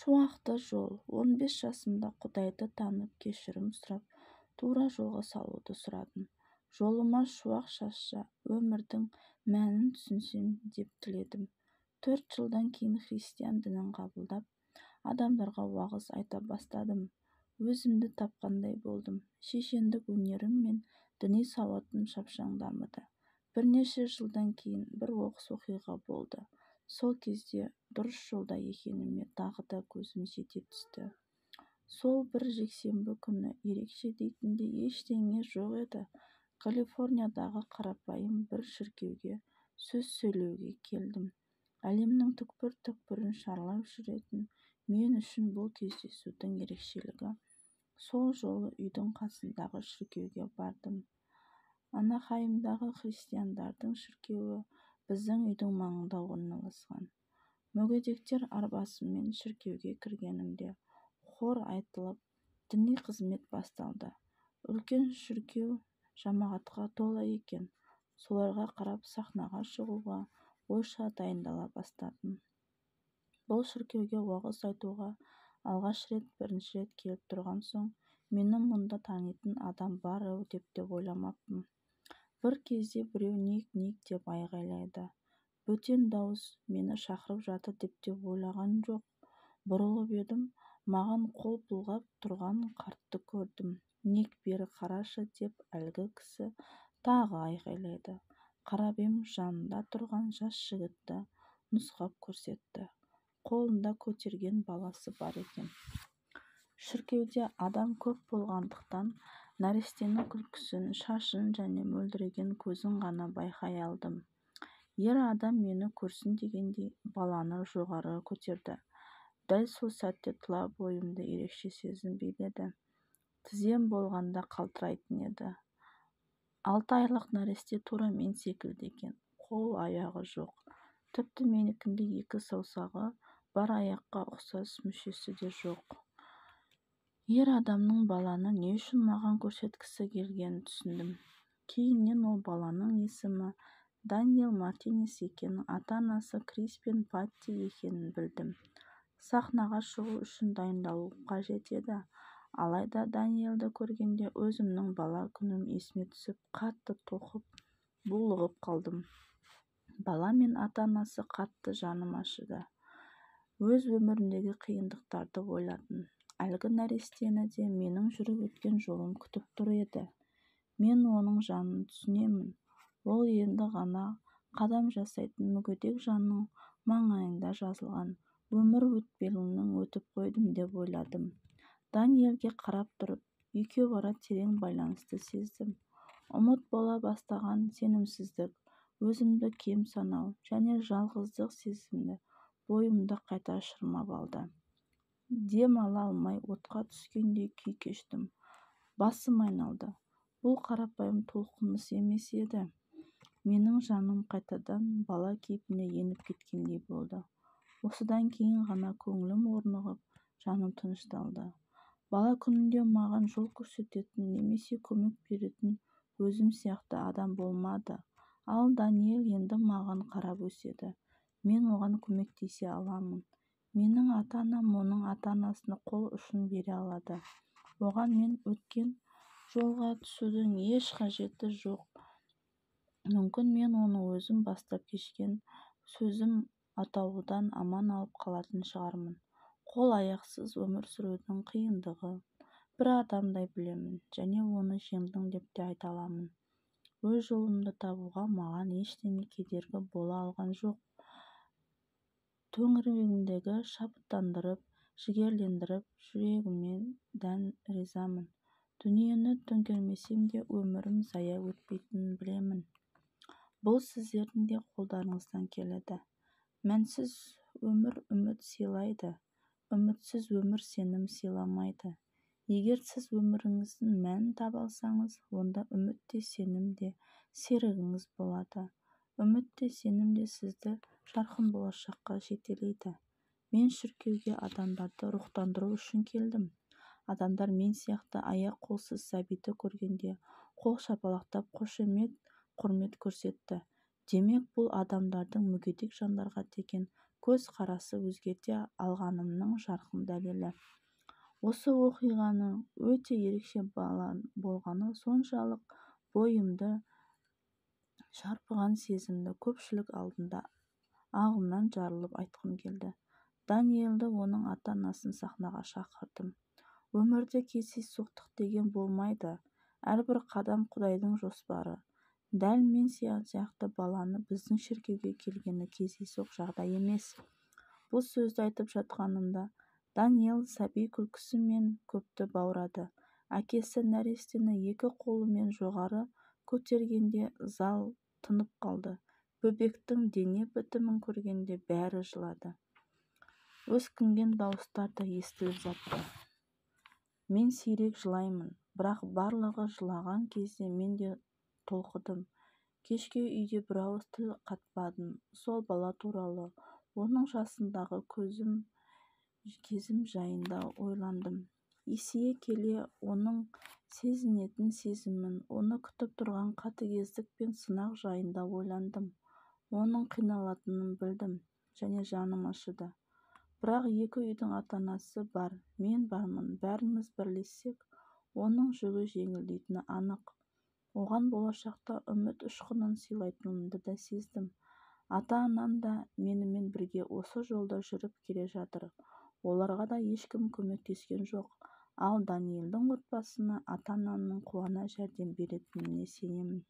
Шуақты жол. 15 жасымда Құдайды танып, кешірім сұрап, тура жолға салуды сұрадым. Жолыма шуақ шашса, өмірдің мәнін түсінсем деп тіледім. 4 жылдан кейін христиан дінін қабылдап, адамдарға уағыз айта бастадым. Өзімді тапқандай болдым. Шешендік өнерім мен діни сауатым шапшаң дамыды. Бірнеше жылдан кейін бір оқыс оқиға болды. Сол кезде дұрыс жолда екеніме тағы да көзім жете түсті. Сол бір жексенбі күні ерекше дейтіндей ештеңе жоқ еді. Калифорниядағы қарапайым бір шіркеуге сөз сөйлеуге келдім. Әлемнің түкпір-түкпірін шарлап жүретін мен үшін бұл кездесудің ерекшелігі: сол жолы үйдің қасындағы шіркеуге бардым. Анахаймдағы христиандардың шіркеуі біздің үйдің маңында орналасқан. Мүгедектер арбасымен шіркеуге кіргенімде, хор айтылып, діни қызмет басталды. Үлкен шіркеу жамағатқа тола екен. Соларға қарап, сахнаға шығуға ойша дайындала бастадым. Бұл шіркеуге уағыз айтуға алғаш рет, бірінші рет келіп тұрған соң, мені мұнда танитын адам бар-ау деп те ойламаппын. Бір кезде біреу: "Ник, Ник!" – деп айғайлады. Бөтен дауыс, мені шақырып жатыр деп те ойлаған жоқ. Бұрылып едім, маған қол бұлғап тұрған қартты көрдім. "Ник, бері қарашы!" – деп әлгі кісі тағы айғайлады. Қарап ем, жанында тұрған жас жігітті нұсқап көрсетті. Қолында көтерген баласы бар екен. Шіркеуде адам көп болғандықтан, нәрестенің күлкісін, шашын және мөлдіреген көзін ғана байқай алдым. Ер адам мені көрсін дегендей, баланы жоғары көтерді. Дәл сол сәтте тұла бойымды ерекше сезім биледі. Тізем болғанда қалтырайтын еді. 6 айлық нәресте тура мен секілді екен. Қол-аяғы жоқ. Тіпті менікіндей екі саусағы бар аяққа ұқсас мүшесі де жоқ. Ер адамның баланы не үшін маған көрсеткісі келгенін түсіндім. Кейіннен ол баланың есімі Даниэль Мартинес екенін, ата-анасы Крис пен Патти екенін білдім. Сахнаға шығу үшін дайындалуым қажет еді. Алайда Даниэльді көргенде өзімнің бала күнім есіме түсіп, қатты толқып, булығып қалдым. Бала мен ата-анасы қатты жаным ашыды. Өз өмірімдегі қиындықтарды ойладым. Әлгі нәрестені де менің жүріп өткен жолым күтіп тұр еді. Мен оның жанын түсінемін. Ол енді ғана қадам жасайтын мүгедек жанның маңайында жазылған өмір өтпелінен өтіп қойдым деп ойладым. Даниэльге қарап тұрып, екеуара терең байланысты сездім. Ұмыт бола бастаған сенімсіздік, өзімді кем санау және жалғыздық сезімі бойымды қайта шырмап алды. Дем ала алмай, отқа түскендей күй кештім. Басым айналды. Бұл қарапайым толқыныс емес еді. Менің жаным қайтадан бала кейпіне еніп кеткендей болды. Осыдан кейін ғана көңілім орнығып, жаным тынышталды. Бала күнімде маған жол көрсететін немесе көмек беретін өзім сияқты адам болмады. Ал Даниэль енді маған қарап өседі. Мен оған көмектесе аламын. Менің ата-анам оның ата-анасына қол ұшын бере алады. Оған мен өткен жолға түсудің еш қажеті жоқ. Мүмкін, мен оны өзім бастан кешкен сезім атаулыдан аман алып қалатын шығармын. Қол-аяқсыз өмір сүрудің қиындығын бір адамдай білемін және оны жеңдім деп те айта аламын. Өз жолымды табуға маған ештеңе кедергі бола алған жоқ. Төңірегімдегі шабыттандырып, жігерлендіріп жүргеніме дән ризамын. Дүниені төңкермесем де, өмірім зая өтпейтінін білемін. Бұл сіздердің де қолдарыңыздан келеді. Мәнсіз өмір үміт сыйлайды, үмітсіз өмір сенім сыйламайды. Егер сіз өміріңіздің мәнін таба алсаңыз, онда үміт те, сенім де серігіңіз болады. Үміт те, сенім де сізді жарқын болашаққа жетелейді. Мен шіркеуге адамдарды рухтандыру үшін келдім. Адамдар мен сияқты аяқ-қолсыз сәбиді көргенде қол шапалақтап, қошемет, құрмет көрсетті. Демек, бұл адамдардың мүгедек жандарға деген Көзқарасы өзгерте алғанымның жарқын дәлелі. Осы оқиғаның өте ерекше болғаны соншалық, бойымды шарпыған сезімді көпшілік алдында ағымнан жарылып айтқым келді. Даниэлді, оның ата-анасын сахнаға шақырдым. Өмірде кездейсоқтық деген болмайды. Әрбір қадам Құдайдың жоспары. Дәл мен сияқты баланы біздің шіркеуге келгені кездейсоқ жағдай емес. Бұл сөзді айтып жатқанымда, Даниэл сәби күлкісімен көпті баурады. Әкесі нәрестені екі қолымен жоғары көтергенде, зал тынып қалды. Бөбектің дене бітімін көргенде бәрі жылады. Өскінген дауыстар да естіліп жатты. Мен сирек жылаймын, бірақ барлығы жылаған кезде мен де толқыдым. Кешке үйде бір ауыз тіл қатпадым. Сол бала туралы, оның жасындағы көзім кезім жайында ойландым. Есейе келе оның сезінетін сезімін, оны күтіп тұрған қатыгездік пен сынақ жайында ойландым. Оның қиналатынын білдім және жаным ашыды. Бірақ екі үйдің ата-анасы бар, мен бармын, бәріміз бірлессек, оның жүгі жеңілдейтіні анық. Оған болашақта үміт ұшқынын сыйлайтынымды да сездім. Ата-анам да менімен бірге осы жолда жүріп келе жатыр. Оларға да ешкім көмектескен жоқ. Ал Даниэлдің отбасына ата-анамның қуана жәрдем беретініне сенемін.